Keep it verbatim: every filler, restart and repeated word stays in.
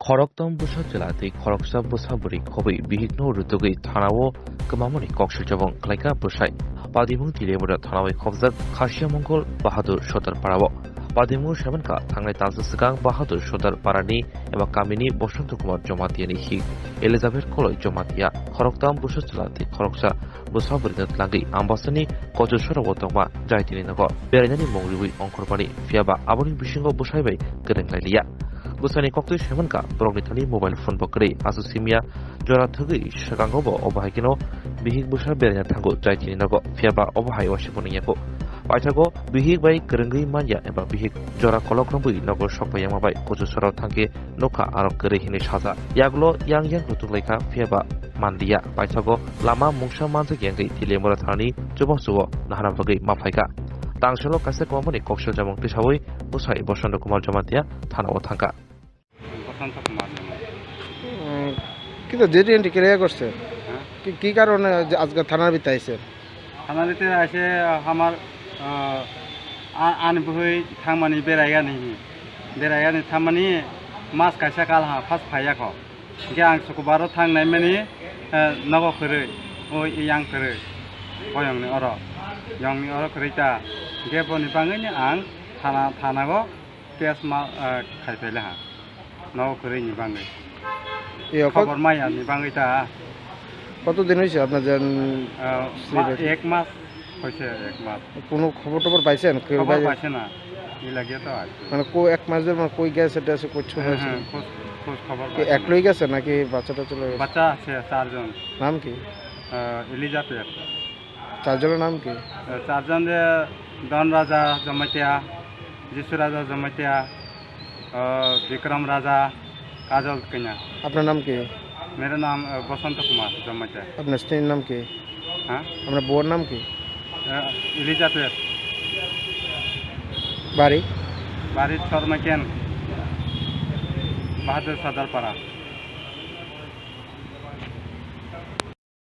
Khoroktham bwsa chwla tei khoroksa bwsa bwrwi khobwi bihikno rwtugwi thanao kwmamani kok swijabung khlaikha bwsai. Padimung Tiliamura thanao khobjak Khasia Mongol Bahadur Sodar Parao. Padimung saimankha thangnai talsa swkang Bahadur Sodar Parani eba kamini Bosonto Kumar Jomatiani hik Elizabeth Koloi Jomatia khoroktham bwsa chwla tei khoroksa bwsa bwrwino twlangwi Ambasani Kochusorogo tongma Jaitini nogo berainani mung riwi ongkhormani, phiyaba aboni bisingo bwsai bai kwrwng lailiya. Bwsani koktwi saimankha, borokni thani mobile phone bo kwrwi, aswk simiya jora thwgwi swkango bo obo hai kheno bihik bwsa beraina thango Jaitini nogo, phiyaba obo hai uansukmung nungyaku. Paithago bihik bai kwrwngwi manya eba bihik jora kolok romwi nogo sokphaiyangma bai Kochusoro thangkhe nukha aro kwrwi hinwi saja. Yagulo yang yang rwtwk laikha, phiyaba manliya. Paithago lama mungsa manjak yangwi Tiliamura thanani chubachu o nahana bagwi ma phaikha. Tangselo kaisa kwmamani kok swijabung tisawi bwsai Bosonto Kumar Jamatia thanao thangkha. বসন্ত কুমার। উম, কিন্তু যে ট্রেনটি ক্লিয়ার করছে, হ্যাঁ। কি, কি কারণে যে আজকে থানার ভিতরে আইছেন? থানার ভিতরে এসে আমার, আহ, আ-, আনি বহই থাংমানি বেড়াইগানি, বেড়াইগানি থাংমানি মাছ কাইসা কাল হা ফার্স্ট ফাইয়া খ। Hingke ang sukubaro thang naimani, eh, nogo kwrwi, o yang kwrwi, o yongni oro, yongni oro kwrwi ta. Hingke boni bagwino ang thana, thanago case ma, eh, khai phaile ha, nogo kwrwini bagwi. Iyo, khobor maya ni bagwi ta. কতদিন হয়েছে আপনার যে, উম, Eh, ma-, sleep হয়েছে? এক মাস হয়েছে, এক মাস। কোনো খবর টবর পাইছেন? কেউ খবর পাইছে না, এই লাগিয়ে তো আছে। মানে কো-, এক মাস ধরে মানে কই গেছে টেছে, কিচ্ছু হ্যাঁ, হয়েছে? হ্যাঁ, খোঁজ, খোঁজ খবর কি পাইছে না। একলাই গেছে নাকি বাচ্চা টাচ্চা লয়ে গেছে? বাচ্চা আছে চারজন। নাম কি? আহ, এলিজাবেথ। চারজনের নাম কি? আহ, চারজন যে ধন রাজা জমাতিয়া, যিশু রাজা জমাতিয়া, আহ, বিক্রম রাজা, কাজল কন্যা। আপনার নাম কি? मेरा नाम, अ, बसंत कुमार जमातिया। আপনার স্ত্রীর নাম কি? হ্যাঁ? আপনার বউর নাম কি? আহ, এলিজাবেথ। বাড়ি? বাড়ি শর্মা ক্যান্ট, বাহাদুর সর্দারপাড়া।